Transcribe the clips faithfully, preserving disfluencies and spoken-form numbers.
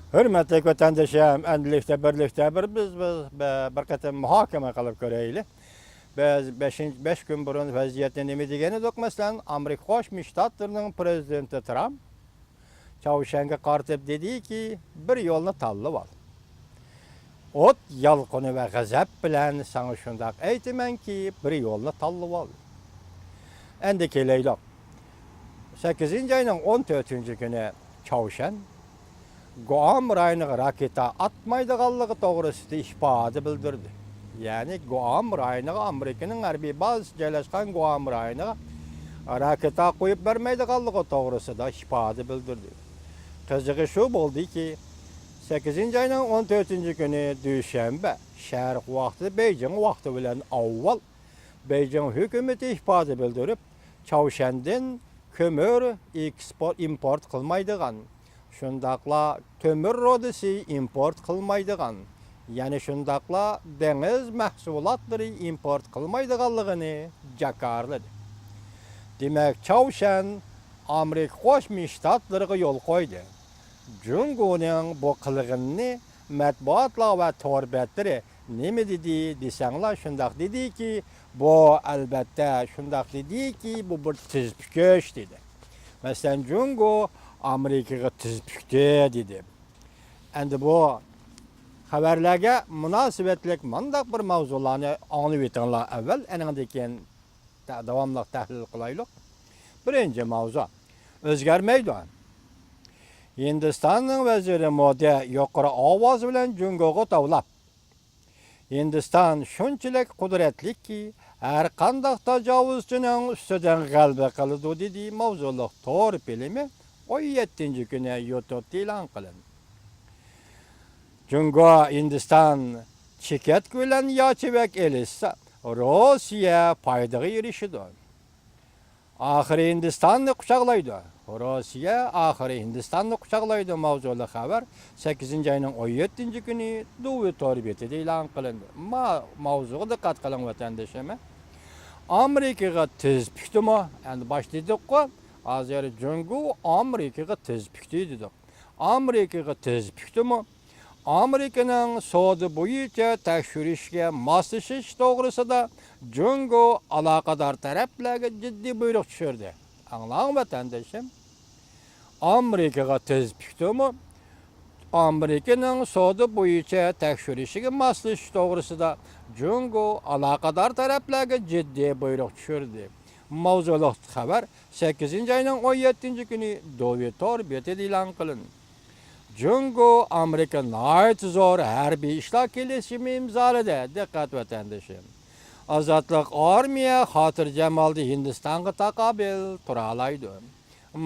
ھۆرمەتلىك ۋەتەندىشىم، ئەمدىلىكتە بىرلىكتە بىر، بىز، بىز بىر، بىر قېتىم مۇھاكىمە قىلىپ كۆرەيلى. بىز بەشىنچى، بەش كۈن بۇرۇن ۋەزىيەتنى نېمە دېگەن ئىدۇق؟ مەسىلەن، ئامېرىكا قوشما شتاتلىرىنىڭ پرېزىدېنتى ترامپ چاۋشيەنگە قارىتىپ دېدىكى، بىر يولنى تاللىۋال. ئوت يالقۇنى ۋە غەزەپ بىلەن ساڭا شۇنداق ئېيتىمەنكى، بىر يولنى تاللىۋال. ئەمدى كېلەيلۇق. سەككىزىنچى ئاينىڭ ئون تۆتىنچى كۈنى چاۋشيەن گۇئام رايونىغا راكېتا ئاتمايدىغانلىقى توغرىسىدا ئىپادە بىلدۈردى. يەنى گۇئام رايونىغا، ئامېرىكىنىڭ ھەربىي بازىسى جايلاشقان گۇئام رايونىغا راكېتا قويۇپ بەرمەيدىغانلىقى توغرىسىدا ئىپادە بىلدۈردى. قىزىقى شۇ بولدىكى، سەككىزىنچى ئاينىڭ ئون تۆتىنچى كۈنى دۈشەنبە شەرق ۋاقتى، بېيجىڭ ۋاقتى بىلەن ئاۋۋال بېيجىڭ ھۆكۈمىتى ئىپادە بىلدۈرۈپ، چاۋشيەندىن كۆمۈر ئېكسپورت، ئىمپورت قىلمايدىغان، شۇنداقلا تۆمۈر رۇدىسى ئىمپورت قىلمايدىغان، يەنە شۇنداقلا دېڭىز مەھسۇلاتلىرى ئىمپورت قىلمايدىغانلىقىنى جاكارلىدى. دېمەك، چاۋشيەن ئامېرىكا قوشما شتاتلىرىغا يول قويدى. جۇڭگونىڭ بۇ قىلغىنىنى مەتبۇئاتلار ۋە تور بەتلىرى نېمە دېدى دېسەڭلار، شۇنداق دېدىكى، بۇ، ئەلبەتتە، شۇنداق دېدىكى، بۇ بىر تىز پۈكۈش دېدى. مەسىلەن، جۇڭگو ئامېرىكىغا تىز پۈكتى دېدى. ئەمدى بۇ خەۋەرلەرگە مۇناسىۋەتلىك مۇنداق بىر ماۋزۇلارنى ئاڭلىۋېتىڭلار ئەۋۋەل، ئېنىڭدىن كېيىن داۋاملىق تەھلىل قىلايلۇق. بىرىنچى ماۋزۇ، ئۆزگەرمەيدۇ. ھىندىستاننىڭ ۋەزىرى مودى يۇقىرى ئاۋاز بىلەن جۇڭگوغا توۋلاپ، ھىندىستان شۇنچىلىك قۇدرەتلىككى، ھەر قانداق تاجاۋۇزچىنىڭ ئۈستىدىن غەلىبە قىلىدۇ، دېدى. ماۋزۇلۇق تور فىلىمى ئون يەتتىنچى كۈنى يۇتۇبتا ئېلان قىلىندى. جۇڭگو، ھىندىستان چېكەتكە بىلەن ياچېۋەك ئېلىشسا، روسىيە پايدىغا ئېرىشىدۇ. ئاخىرى ھىندىستاننى قۇچاقلايدۇ. روسىيە ئاخىرى ھىندىستاننى قۇچاقلايدۇ ماۋزۇلۇق خەۋەر سەككىزىنچى ئاينىڭ ئون يەتتىنچى كۈنى دۇۋى تور بېتىدە ئېلان قىلىندى. ما-، ماۋزۇغا دىققەت قىلىڭ، ۋەتەندىشىم. ئامېرىكىغا تىز پۈكتىمۇ؟ ئەمدى باشتا دېدۇققۇ، ھازىر جۇڭگو ئامېرىكىغا تىز پۈكتى دېدۇق. ئامېرىكىغا تىز پۈكتىمۇ؟ ئامېرىكىنىڭ سودا بويىچە تەكشۈرۈشكە ماسلىشىش توغرىسىدا جۇڭگو ئالاقىدار تەرەپلەرگە جىددىي بۇيرۇق چۈشۈردى. ئاڭلاڭ، ۋەتەندىشىم. ئامېرىكىغا تىز پۈكتىمۇ؟ ئامېرىكىنىڭ سودا بويىچە تەكشۈرۈشىگە ماسلىشىش توغرىسىدا جۇڭگو ئالاقىدار تەرەپلەرگە جىددىي بۇيرۇق چۈشۈردى. ماۋزۇلۇق خەۋەر سەككىزىنچى ئاينىڭ ئون يەتتىنچى كۈنى دۇۋى تور بېتىدە ئېلان قىلىندى. جۇڭگو ئامېرىكا ناھايىتى زور ھەربىي ئىشلار كېلىشىمى ئىمزالىدى. دىققەت، ۋەتەندىشىم. ئازادلىق ئارمىيە خاتىرجەم ھالدا ھىندىستانغا تاقابىل تۇرالايدۇ.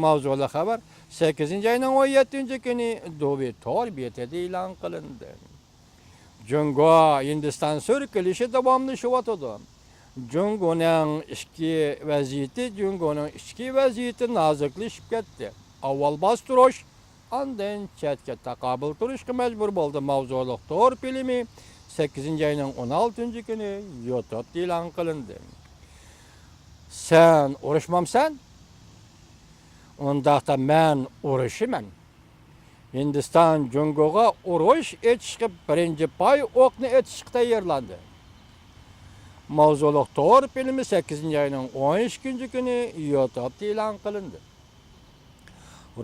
ماۋزۇلۇق خەۋەر سەككىزىنچى ئاينىڭ ئون يەتتىنچى كۈنى دۇۋى تور بېتىدە ئېلان قىلىندى. جۇڭگو ھىندىستان سۈركىلىشى داۋاملىشىۋاتىدۇ. جۇڭگونىڭ ئىچكى ۋەزىيىتى، جۇڭگونىڭ ئىچكى ۋەزىيىتى نازۇكلىشىپ كەتتى. ئاۋۋال باستۇرۇش، ئاندىن چەتكە تاقابىل تۇرۇشقا مەجبۇر بولدى. ماۋزۇلۇق تور فىلىمى سەككىزىنچى ئاينىڭ ئون ئالتىنچى كۈنى يۇتۇبتا ئېلان قىلىندى. سەن ئۇرۇشمامسەن؟ ئۇنداقتا مەن ئۇرۇشىمەن. ھىندىستان جۇڭگوغا ئۇرۇش ئېچىشقا بىرىنچى پاي ئوقنى ئېتىشقا تەييارلاندى. ماۋزۇلۇق تور فىلىمى سەككىزىنچى ئاينىڭ ئون ئىككىنچى كۈنى يۇتۇبتا ئېلان قىلىندى.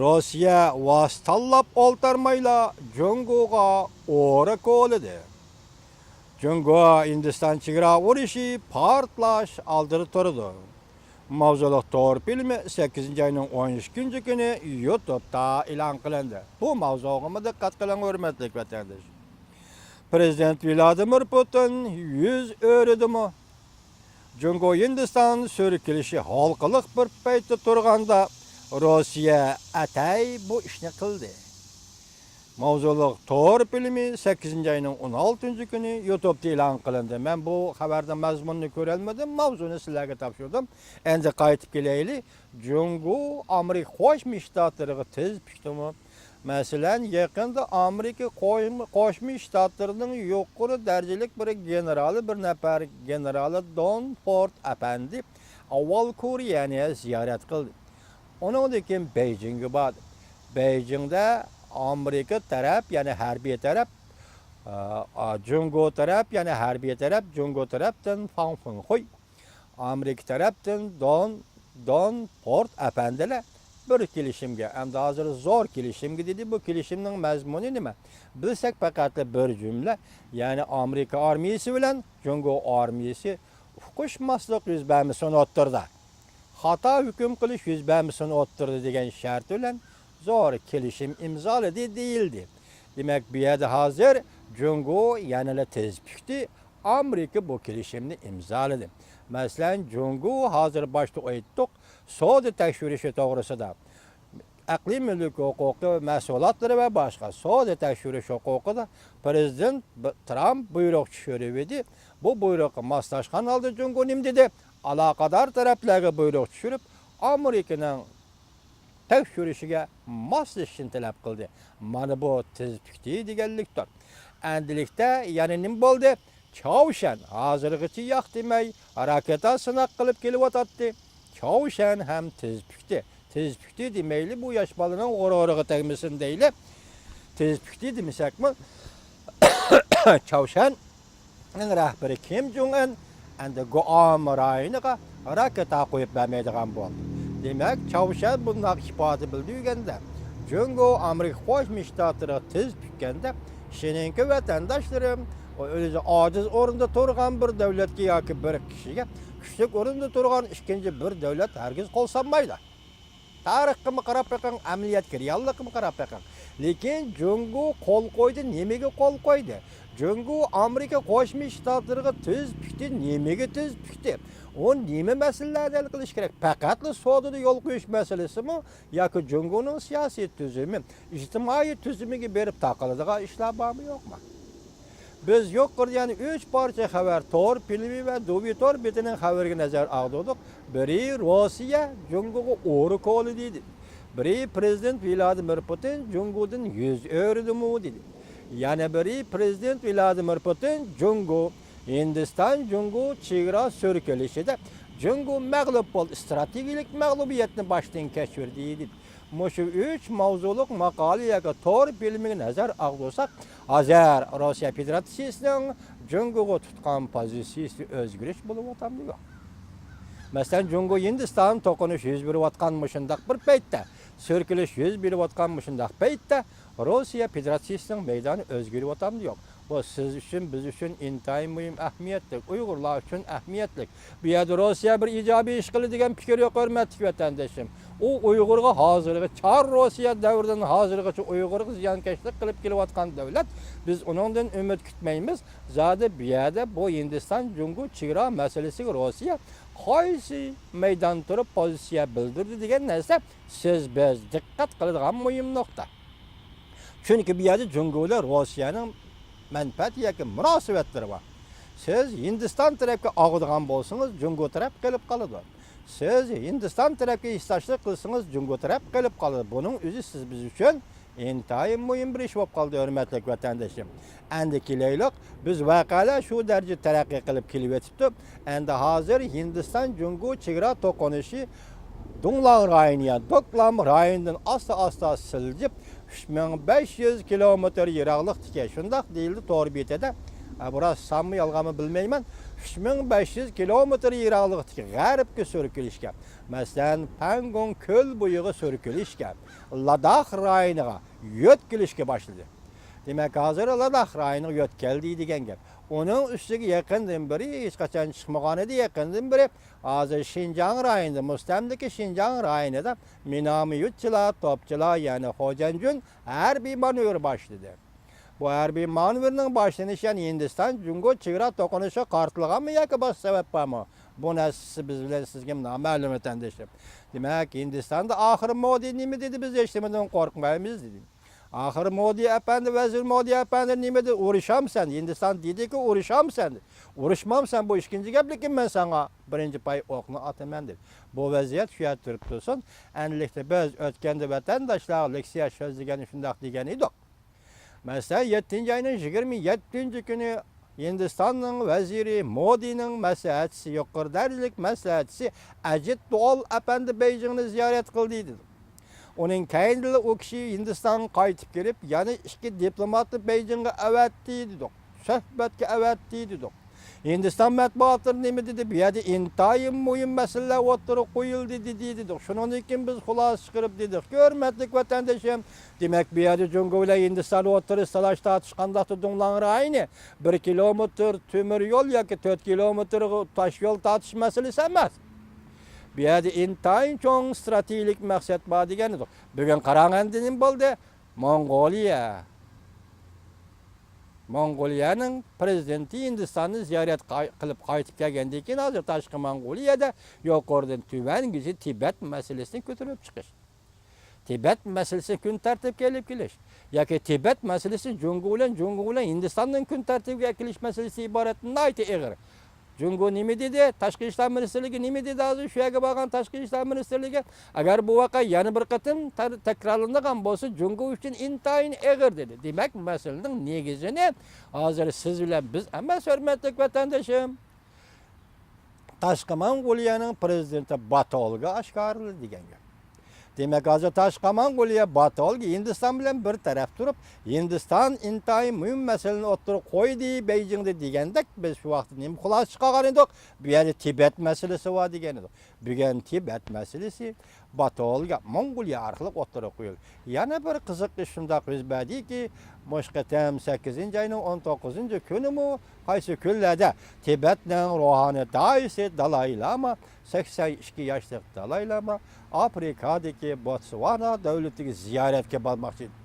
روسىيە ۋاسىتە تاللاپ ئولتۇرمايلا جۇڭگوغا ئورا كولىدى. جۇڭگو ھىندىستان چېگرا ئۇرۇشى پارتلاش ئالدىدا تۇرىدۇ. ماۋزۇلۇق تور فىلىمى سەككىزىنچى ئاينىڭ ئون ئىككىنچى كۈنى يۇتۇبتا ئېلان قىلىندى. بۇ ماۋزۇغىمۇ دىققەت قىلىڭ، ھۆرمەتلىك ۋەتەنداش. پرېزىدېنت ۋلادىمىر پۇتىن يۈز ئۆرۈدىمۇ؟ جۇڭگو ھىندىستان سۈركىلىشى ھالقىلىق بىر پەيتتە تۇرغاندا، روسىيە ئەتەي بۇ ئىشنى قىلدى. ماۋزۇلۇق تور فىلىمى سەككىزىنچى ئاينىڭ ئون ئالتىنچى كۈنى يۇتۇبتا ئېلان قىلىندى. مەن بۇ خەۋەرنىڭ مەزمۇنىنى كۆرەلمىدىم، ماۋزۇنى سىلەرگە تاپشۇردۇم. ئەمدى قايتىپ كېلەيلى. جۇڭگو ئامېرىكا قوشما شتاتلىرىغا تىز پۈكتىمۇ؟ مەسىلەن، يېقىندا ئامېرىكا قوشما، قوشما شتاتلىرىنىڭ يۇقىرى دەرىجىلىك بىر گېنېرالى، بىر نەپەر گېنېرالى دون فورد ئەپەندى ئاۋۋال كورېيەنى زىيارەت قىلدى. ئۇنىڭدىن كېيىن بېيجىڭگە باردى. بېيجىڭدە ئامېرىكا تەرەپ، يەنى ھەربىي تەرەپ، ئا، ئا، جۇڭگو تەرەپ، يەنى ھەربىي تەرەپ، جۇڭگو تەرەپتىن فاڭ فېڭخۇي، ئامېرىكا تەرەپتىن دون، دون پورت ئەپەندىلەر بىر كېلىشىمگە، ئەمدى ھازىر زور كېلىشىمگە دېدى. بۇ كېلىشىمنىڭ مەزمۇنى نېمە؟ بىلسەك پەقەتلا بىر جۈملە، يەنى ئامېرىكا ئارمىيىسى بىلەن جۇڭگو ئارمىيىسى ئۇقۇشماسلىق يۈز بەرمىسۇن ئوتتۇرىدا. خاتا ھۆكۈم قىلىش يۈز بەرمىسۇن ئوتتۇرىدا دېگەن شەرت بىلەن زور كېلىشىم ئىمزالىدى دېيىلدى. دېمەك، بۇ يەردە ھازىر جۇڭگو يەنىلا تىز پۈكتى، ئامېرىكا بۇ كېلىشىمنى ئىمزالىدى. مەسىلەن، جۇڭگو ھازىر باشتا ئېيتتۇق، سودا تەكشۈرۈشى توغرىسىدا ئەقلىي مۈلۈك ھوقۇقى مەھسۇلاتلىرى ۋە باشقا سودا تەكشۈرۈش ھوقۇقىدا پىرېزىدېنت ب-، ترامپ بۇيرۇق چۈشۈرۈۋىدى. بۇ بۇيرۇققا ماسلاشقان ھالدا جۇڭگو نېمە دېدى؟ ئالاقىدار تەرەپلەرگە بۇيرۇق چۈشۈرۈپ، ئامېرىكىنىڭ تەكشۈرۈشىگە ماسلىشىشنى تەلەپ قىلدى. مانا بۇ تىز پۈكتى دېگەنلىكتۇر. ئەندىلىكتە يەنە نېمە بولدى؟ چاۋشيەن ھازىرغىچە ياق دېمەي، راكېتا سىناق قىلىپ كېلىۋاتاتتى. چاۋشيەن ھەم تىز پۈكتى. تىز پۈكتى دېمەيلى، بۇ ياش بالىنىڭ غۇرۇرىغا تەگمىسۇن دەيلى. تىز پۈكتى دېمىسەكمۇ، چاۋشيەننىڭ رەھبىرى كىم جۇڭ ئىن ئەمدى گۇئام رايونىغا راكېتا قويۇپ بەرمەيدىغان بولدى. دېمەك، چاۋشيەن بۇنداق ئىپادە بىلدۈرگەندە، جۇڭگو ئامېرىكا قوشما شتاتلىرىغا تىز پۈككەندە، شېنىڭكى ۋەتەنداشلىرىم، ئۆزى ئاجىز ئورۇندا تۇرغان بىر دۆلەتكە ياكى بىر كىشىگە كۈچلۈك ئورۇندا تۇرغان ئىككىنچى بىر دۆلەت ھەرگىز قول سالمايدۇ. تارىخقىمۇ قاراپ بېقىڭ، ئەمەلىيەتكە، رېئاللىققىمۇ قاراپ بېقىڭ. لېكىن جۇڭگو قول قويدى، نېمىگە قول قويدى؟ جۇڭگو ئامېرىكا قوشما شتاتلىرىغا تىز پۈكتى، نېمىگە تىز پۈكتى؟ ئۇ نېمە مەسىلىلەرنى ھەل قىلىش كېرەك؟ پەقەتلا سودىدا يول قويۇش مەسىلىسىمۇ ياكى جۇڭگونىڭ سىياسىي تۈزۈمى، ئىجتىمائىي تۈزۈمىگە بېرىپ تاقىلىدىغان ئىشلار بارمۇ، يوقمۇ؟ بىز يۇقىرىدا يەنە ئۈچ پارچە خەۋەر، تور فىلىمى ۋە دۇۋى تور بېتىنىڭ خەۋىرىگە نەزەر ئاغدۇردۇق. بىرى روسىيە جۇڭگوغا ئورا كولى دېدى. بىرى پىرېزىدېنت ۋلادىمىر پۇتىن جۇڭگودىن يۈز ئۆرۈدىمۇ دېدى. يەنە بىرى پىرېزىدېنت ۋلادىمىر پۇتىن جۇڭگو، ھىندىستان جۇڭگو چېگرا سۈركىلىشىدە جۇڭگو مەغلۇپ بولدى، ئىستراتېگىيەلىك مەغلۇبىيەتنى باشتىن كەچۈردى دېدى. مۇشۇ ئۈچ ماۋزۇلۇق ماقالە ياكى تور فىلىمىگە نەزەر ئاغدۇرساق، ھازىر روسىيە فېدېراتسىيىسىنىڭ جۇڭگوغا تۇتقان پوزىتسىيىسى ئۆزگىرىش بولۇۋاتامدۇ، يوق؟ مەسىلەن، جۇڭگو ھىندىستان توقۇنۇشى يۈز بېرىۋاتقان مۇشۇنداق بىر پەيتتە، سۈركىلىش يۈز بېرىۋاتقان مۇشۇنداق پەيتتە، روسىيە فېدېراتسىيىسىنىڭ مەيدانى ئۆزگىرىۋاتامدۇ، يوق؟ بۇ سىز ئۈچۈن، بىز ئۈچۈن ئىنتايىن مۇھىم، ئەھمىيەتلىك، ئۇيغۇرلار ئۈچۈن ئەھمىيەتلىك. بۇ يەردە روسىيە بىر ئىجابىي ئىش قىلدى دېگەن پىكىر يوق، ھۆرمەتلىك ۋەتەندىشىم. ئۇ ئۇيغۇرغا ھازىرغىچە، چار روسىيە دەۋرىدىن ھازىرغىچە ئۇيغۇرغا زىيانكەشلىك قىلىپ كېلىۋاتقان دۆلەت. بىز ئۇنىڭدىن ئۈمىد كۈتمەيمىز. زادى بۇ يەردە بۇ ھىندىستان جۇڭگو چېگرا مەسىلىسىگە روسىيە قايسى مەيدان تۇرۇپ پوزىتسىيە بىلدۈردى دېگەن نەرسە سىز، بىز دىققەت قىلىدىغان مۇھىم نۇقتا. چۈنكى بۇ يەردە جۇڭگو بىلەن روسىيەنىڭ مەنپەئەتى ياكى مۇناسىۋەتلىرى بار. سىز ھىندىستان تەرەپكە ئاغىدىغان بولسىڭىز، جۇڭگو تەرەپ قېلىپ قالىدۇ. سىز ھىندىستان تەرەپكە ھېسداشلىق قىلسىڭىز، جۇڭگو تەرەپ قېلىپ قالىدۇ. بۇنىڭ ئۆزى سىز، بىز ئۈچۈن ئىنتايىن مۇھىم بىر ئىش بولۇپ قالدى، ھۆرمەتلىك ۋەتەندىشىم. ئەمدى كېلەيلۇق، بىز ۋەقەلەر شۇ دەرىجىدە تەرەققىي قىلىپ كېلىۋېتىپتۇ. ئەمدى ھازىر ھىندىستان جۇڭگو چېگرا توقۇنۇشى دۇڭلاڭ رايونى، يا دوكلام رايونىدىن ئاستا-ئاستا سىلجىپ، ئۈچ مىڭ بەش يۈز كىلومېتىر يىراقلىقتىكى، شۇنداق دېيىلدى تور بېتىدە. ئە، بۇ راست سانمۇ يالغانمۇ بىلمەيمەن. ئۈچ مىڭ بەش يۈز كىلومېتىر يىراقلىقتىكى غەربكە سۈركىلىشكە، مەسىلەن، پەنگوڭ كۆل بويىغا سۈركىلىشكە، لاداخ رايونىغا يۆتكىلىشكە باشلىدى. دېمەك، ھازىر لاداخ رايونىغا يۆتكەلدى دېگەن گەپ. ئۇنىڭ ئۈستىگە يېقىندىن بېرى، ھېچقاچان چىقمىغان ئىدى، يېقىندىن بېرى ھازىر شىنجاڭ رايونىدا، مۇستەملىكە شىنجاڭ رايونىدا مىناميۇتچىلار، توپچىلار، يەنى خوجەنجۈن ھەربىي مانېۋىر باشلىدى. بۇ ھەربىي مانېۋىرنىڭ باشلىنىشى، يەنى ھىندىستان جۇڭگو چېگرا توقۇنۇشىغا قارىتىلغانمۇ ياكى باشقا سەۋەب بارمۇ؟ بۇ نەرسىسى بىز بىلەن سىزگە نامەلۇم، ۋەتەندىشىم. دېمەك، ھىندىستاندا ئاخىر مودى نېمە دېدى؟ بىز ھېچنېمىدىن قورقمايمىز دېدى. ئاخىر مودى ئەپەندى، ۋەزىر مودى ئەپەندى نېمە دېدى؟ ئۇرۇشامسەن؟ ھىندىستان دېدىكى، ئۇرۇشامسەن؟ ئۇرۇشمامسەن، بۇ ئىككىنچى گەپ، لېكىن مەن ساڭا بىرىنچى پاي ئوقنى ئاتىمەن دېدى. بۇ ۋەزىيەت شۇ يەردە تۇرۇپ تۇرسۇن. ئەنلىكتە بىز ئۆتكەندە ۋەتەنداشلارغا لېكسىيە سۆزلىگەن، شۇنداق دېگەن ئىدۇق. مەسىلەن، يەتتىنچى ئاينىڭ يىگىرمە يەتتىنچى كۈنى ھىندىستاننىڭ ۋەزىرى مودىنىڭ مەسلىھەتچىسى، يۇقىرى دەرىجىلىك مەسلىھەتچىسى ئەجىت دوۋال ئەپەندى بېيجىڭنى زىيارەت قىلدى دېدى. ئۇنىڭ كەينىدىلا ئۇ كىشى ھىندىستانغا قايتىپ كېلىپ، يەنە ئىككى دىپلوماتنى بېيجىڭغا ئەۋەتتى دېدۇق. سۆھبەتكە ئەۋەتتى دېدۇق. ھىندىستان مەتبۇئاتلىرى نېمە دېدى؟ بۇ يەردە ئىنتايىن مۇھىم مەسىلىلەر ئوتتۇرىغا قويۇلدى دېدى دېدۇق. شۇنىڭدىن كېيىن بىز خۇلاسە چىقىرىپ دېدۇقكى، ھۆرمەتلىك ۋەتەندىشىم، دېمەك، بۇ يەردە جۇڭگو بىلەن ھىندىستان ئوتتۇرىسىدا تالاش تارتىش قانداقتۇر دۇڭلاڭراينى بىر كىلومېتىر تۆمۈر يول ياكى تۆت كىلومېتىر تاش يول تارتىش مەسىلىسى ئەمەس. بۇ يەردە ئىنتايىن چوڭ ستراتېگىيەلىك مەقسەت بار دېگەن ئىدۇق. بۈگۈن قاراڭ ئەمدى نېمە بولدى؟ موڭغۇلىيە. موڭغۇلىيەنىڭ پرېزىدېنتى ھىندىستاننى زىيارەت قاي-، قىلىپ قايتىپ كەلگەندىن كېيىن، ھازىر تاشقى موڭغۇلىيەدە يۇقىرىدىن تۆۋەنگىچە تىبەت مەسىلىسىنى كۆتۈرۈپ چىقىش، تىبەت مەسىلىسىنى كۈن تەرتىپكە ئېلىپ كېلىش ياكى تىبەت مەسىلىسىنى جۇڭگو بىلەن، جۇڭگو بىلەن ھىندىستاننىڭ كۈن تەرتىپىگە ئەكېلىش مەسىلىسى ئىبارەت ناھايىتى ئېغىر. جۇڭگو نېمە دېدى؟ تاشقى ئىشلار مىنىستىرلىكى نېمە دېدى؟ ھازىر شۇ يەرگە بارغان تاشقى ئىشلار مىنىستىرلىكى، ئەگەر بۇ ۋەقە يەنە بىر قېتىم تەر-، تەكرارلىنىدىغان بولسا، جۇڭگو ئۈچۈن ئىنتايىن ئېغىر دېدى. دېمەك، مەسىلىنىڭ نېگىزىنى ھازىر سىز بىلەن بىز ئەمەس، ھۆرمەتلىك ۋەتەندىشىم، تاشقى موڭغۇلىيەنىڭ پرېزىدېنتى باتولگا ئاشكارىلىدى دېگەن گەپ. دېمەك، ھازىر تاشقى موڭغۇلىيە باتولگا ھىندىستان بىلەن بىر تەرەپ تۇرۇپ، ھىندىستان ئىنتايىن مۇھىم مەسىلىنى ئوتتۇرىغا قويدى بېيجىڭدا دېگەندەك، بىز شۇ ۋاقىتتا نېمە خۇلاسە چىقارغان ئىدۇق؟ بۇ يەردە تىبەت مەسىلىسى بار دېگەن ئىدۇق. بۈگۈن تىبەت مەسىلىسى باتولگا، موڭغۇلىيە ئارقىلىق ئوتتۇرىغا قويۇلدى. يەنە بىر قىزىق ئىش شۇنداق يۈز بەردىكى، مۇشۇ قېتىم سەككىزىنچى ئاينىڭ ئون توققۇزىنچى كۈنىمۇ، قايسى كۈنلەردە تىبەتنىڭ روھانىي داھىيسى دالاي لاما، سەكسەن ئىككى ياشلىق دالاي لاما ئافرىكادىكى بوتسۋانا دۆلىتىگە زىيارەتكە بارماقچى ئىدى.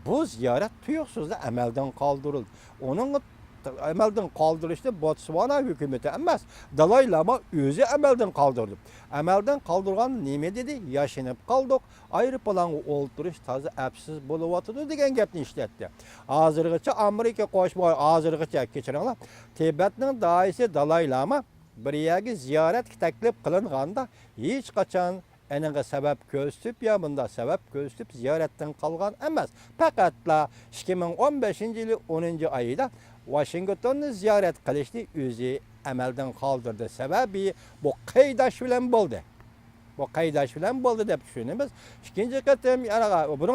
بۇ زىيارەت تۇيۇقسىزلا ئەمەلدىن قالدۇرۇلدى. ئۇنىڭ ئەمەلدىن قالدۇرۇشنى بوتسۋانا ھۆكۈمىتى ئەمەس، دالاي لاما ئۆزى ئەمەلدىن قالدۇردى. ئەمەلدىن قالدۇرغان نېمە دېدى؟ ياشىنىپ قالدۇق، ئايروپىلانغا ئولتۇرۇش تازا ئەپسىز بولۇۋاتىدۇ دېگەن گەپنى ئىشلەتتى. ھازىرغىچە ئامېرىكا قوشما، ھازىرغىچە، كەچۈرۈڭلار، تىبەتنىڭ داھىيسى دالاي لاما بىر يەرگە زىيارەتكە تەكلىپ قىلىنغاندا، ھېچقاچان ئېنىقى سەۋەب كۆرسىتىپ يا مۇنداق سەۋەب كۆرسىتىپ زىيارەتتىن قالغان ئەمەس. پەقەتلا ئىككى مىڭ ئون بەشىنچى يىلى ئونىنچى ئايدا ۋاشىنگتوننى زىيارەت قىلىشنى ئۆزى ئەمەلدىن قالدۇردى. سەۋەبى، بۇ قېيىداش بىلەن بولدى. بۇ قېيىداش بىلەن بولدى دەپ چۈشىنىمىز. ئىككىنچى قېتىم يەنە بۇنىڭ